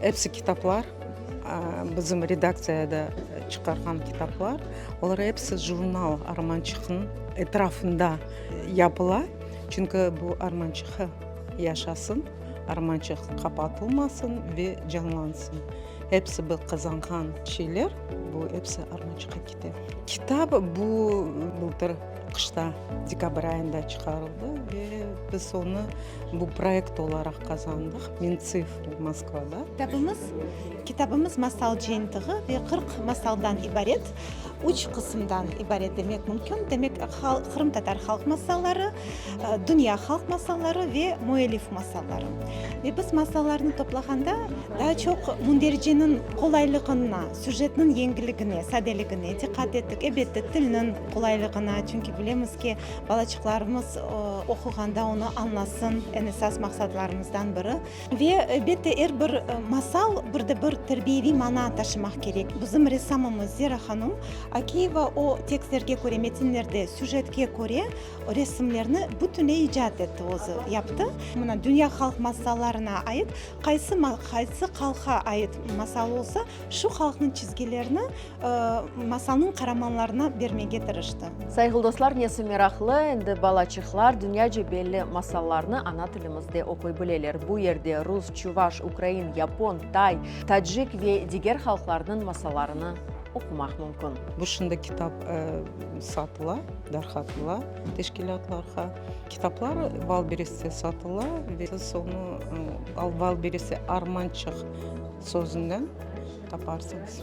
Episi kitaplar, bizim redaktsiyada çıqarğan kitaplar, olar episi jurnal Armançıqnıñ etrafında yapıla, çünki bu Armançıq yaşasın, Armançıq qapatılmasın ve canlansın. Episi bir qazanğan şeyler, bu episi Armançıqqa kete. Kitap bu bıltır qışta, dekabr ayında çıqarıldı ve biz onı bu proyekt olaraq qazandıq Mintsifrı Moskvada. Kitabımız Kitabımız masal cıyıntığı ve 40 masaldan ibaret, üç qısımdan ibaret demek mümkün. Demek, qırımtatar halq masalları, dünya halq masalları ve müellif masalları. Ve biz masallarnı toplağanda daa çoq mündericeniñ qolaylığına, süjetniñ yengilligine, sadeligine diqqat ettik. Elbette, tilniñ qolaylığına, çünki bilemiz ki, balaçıqlarımız oquğanda onı añlasın, eñ esas maqsadlarımızdan biri. Ve, elbette, er bir masal bir de bir terbiyeviy mana taşımaq kerek. Bizim ressamımız Zera hanum Akiyeva o tekstlerge köre, metinlerde süjetke köre resimlerni bütünley icat etti, özü yaptı. Mına, dünya halq masallarına ait qaysı qaysı halqqa ait masal olsa, şu halqnıñ çizgilerini masalnıñ qaramanlarına bermege tırıştı. Sayğılı dostlar, nesi meraqlı, endi balaçıqlar dünyaca belli masallarnı ana tilimizde oquy bileler. Bu yerde rus, çuvaş, ukrain, yapon, tay, tacik ve diger halqlarnıñ masallarını oqumaq mümkün. Bu şimdi kitap satıla, darqatıla teşkilâtlarğa. Kitaplar Wildberrieste satıla ve siz onı Wildberrieste Armançıq sözünden taparsıñız.